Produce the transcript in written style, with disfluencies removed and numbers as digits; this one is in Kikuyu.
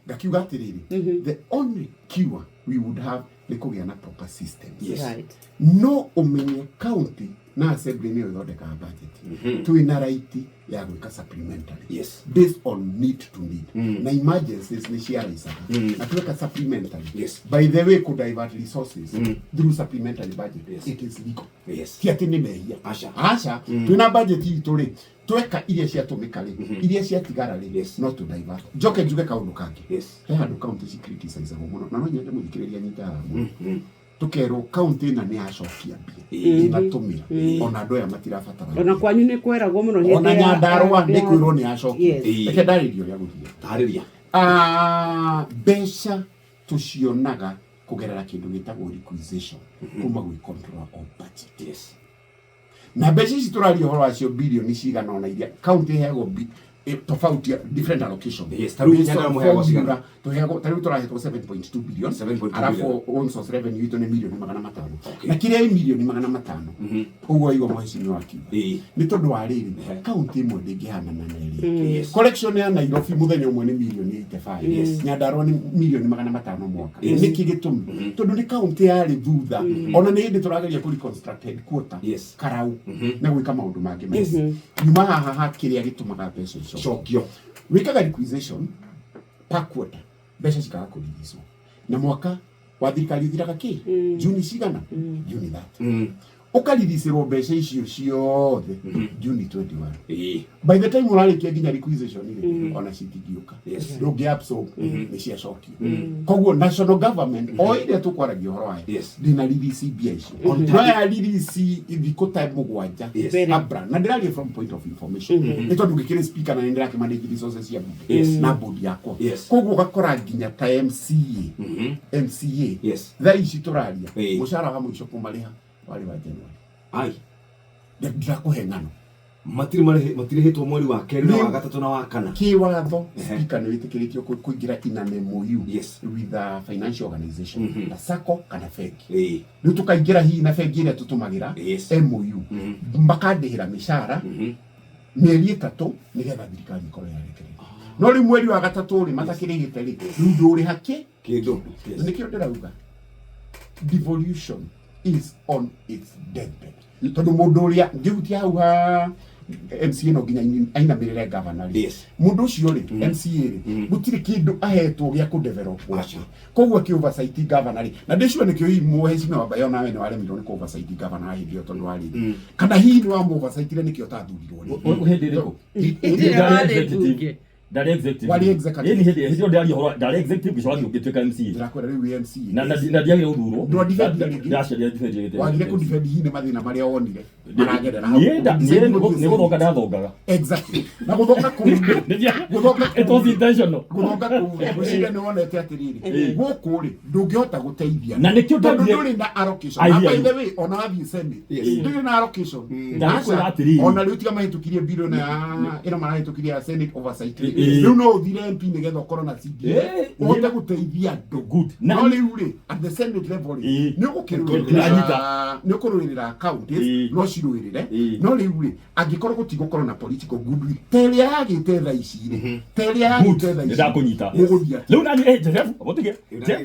Ngakiuga atĩrĩrĩ, the only cure we would have nĩ kũgĩa na proper systems. No ũmenye county na assembly nĩyo ĩthondekaga budget. Twĩna right ya gwĩka supplementary based on need to need, na emergencies nĩ ciaraicaga na tweka supplementary. By the way, kũ divert resources through supplementary budget, it is legal. Ti atĩ nĩ mehia. Aca. Aca. Twĩna budget itũ rĩ, tweka iria ciatũmĩka rĩ, iria ciatigara rĩ, no tũ divert. Njoke njuge kaũndũ kangĩ. He handũ county ci criticizagwo mũno, na no nyende mũthikĩrĩria nyite haha mũno. Tũkerwo county ĩna nĩ yacokia mbia, ĩnatũmĩra, ona andũ aya matirabatara Ona mbia. Kwanyu nĩ kweragwo mũno hĩndĩ Ona Nyandarũa nĩ kwĩrwo nĩ yacokia. Reke ndarĩrie ũrĩa gũthiĩ. Tarĩria. Ah, mbeca tũcionaga kũgerera kĩndũ gĩtagwo requisition kuma gwĩ Controller of Budget. Na mbeca ici tũraria ũhoro wacio, bilioni cigana ona iria county ĩheagwo tofauti, different allocation. Yes, ta rĩu Based on Nyandarua mũheagwo cigana? formula, tũheagwo, ta rĩu tũrahetwo 7.2 billion. 7.2. Arabu own source revenue itũ nĩ milioni 500. Na kĩrĩa ĩ milioni 500 ũguo igua mheshimiwa akiuga, nĩ tondũ wa rĩrĩ, kaunti ĩmwe ndĩngĩhanana na ĩrĩa. Collection ya Nairobi mũthenya ũmwe nĩ milioni 85. Nyandarua nĩ milioni 500 mwaka. Nĩkĩ gĩtũmi? Tondũ nĩ kaunti yarĩ thutha, ona nĩ hĩndĩ tũrageria kũ reconstruct headquarter, karau, na gwĩka maũndũ mangĩ maingĩ. Nyuma haha ha kĩrĩa gĩtũmaga mbeca ico Cokio. Wĩkaga requisition per quarter, mbeca cikaga kũriricwo, na mwaka wa thirikari ũthiraga kĩ Juni cigana? Juni 30. Ũkariricĩrwo mbeca icio ciothe Juni 21. By the time ũrarĩkia nginya requisition rĩ, ona citingĩũka. Ndũngĩ absorb, nĩ ciacokio. Koguo national government o ĩrĩa tũkwaragia ũhoro wayo ndĩna release mbia icio, no ya release thikũ ta 7 Mbere. kabla. Na ndĩraria from point of information, nĩ tondũ ngĩkĩrĩ speaker na nĩ ndĩrakĩmanage resources cia bunge na board yakwa. Koguo ũgakora nginya ta MCA, MCA thaa ici tũraria, mũcara wa mũico kũmarĩha warĩ wa January. Ai. Ndirakũhe ng'ano. Matirĩ matirĩhĩtwo mweri wa kerĩ na wa gatatũ na wa kana. Kĩwatho, speaker nĩ wĩtĩkĩrĩtio kũingĩra in an MOU with a financial organization ta SACCO kana bengi. Rĩu tũkaingĩra hihi na bengi ĩrĩa tũtũmagĩra MOU, makandĩhĩra mĩcara mĩeri 3 nĩgetha thirikari ĩkorwo yarekereria. No rĩu mweri wa gatatũ rĩ, matakĩrĩhĩte rĩ, rĩu ndũrĩha kĩ Kĩndũ. Na nĩkĩo ndĩrauga devolution is on its deathbed, tondũ mũndũ ũrĩa ngĩhutia hau ha MCA no nginya ainamĩrĩre governor rĩ, mũndũ ũcio rĩ, MCA rĩ, gũtirĩ kĩndũ ahetwo gĩa kũ develop gwake. Koguo akĩ oversight governor rĩ, na ndĩcua nĩkĩo hihi mheshimiwa Wambayo nawe nĩ waremirwo nĩ kũ oversight governor hĩndĩ ĩyo, tondũ warĩ kana hihi nĩ wamũ oversightire, nĩkĩo ũtathurirwo rĩ. Hĩndĩ ĩrĩkũ? Hĩndĩ ĩrĩa Ndarĩ warĩ executive. mbunge. Ndarĩ executive. Warĩ executive. Ĩni hĩndĩ ĩyo ndĩraria ũhoro ndarĩ executive, gĩcoka ngĩtuĩka MCA. Ndĩrakwĩra rĩu wĩ MCA. Na ndiagire gũthurwo. Ndwa-defend rĩngĩ? Ndacia defend. Wagire kũ defend hihi nĩ mathĩna marĩa wonire maragerera hau. Niĩ nĩ gũthonga ndathongaga. Exactly, na gũthonga kũu gũthonga It was intentional. Gũthonga kũu rĩ, ngwĩciria nĩ wonete atĩrĩrĩ, gũkũ rĩ, ndũngĩhota gũteithia Na nĩkĩo tondũ ndambire- ndũrĩ na allocation. I Na hear by you. the way, ona wathiĩ Senate ndũrĩ na allocation. Ndakwĩra Aca, atĩrĩrĩ. ona rĩu tiga mahĩtũkirie bill na ĩno marahĩtũkirie ya Senate oversight rĩ, rĩu no ũthire MP nĩgetha ũkorwo na CDF ũhote gũteithia andũ. Good. No rĩu rĩ, at the Senate level rĩ, nĩ ũgũkĩrũĩrĩra Ndĩranyita. nĩ ũkũrũĩrĩra counties, no cirũĩrĩre. No rĩu rĩ, angĩkorwo gũtigũkorwo na political goodwill ta ĩrĩa yagĩte thaa ici rĩ, ta ĩrĩa Good. yagĩte thaa Nĩ ici, ndakũnyita. mũgũthiĩ atĩa? Rĩu nani, Jeff, gũtige. Jeff.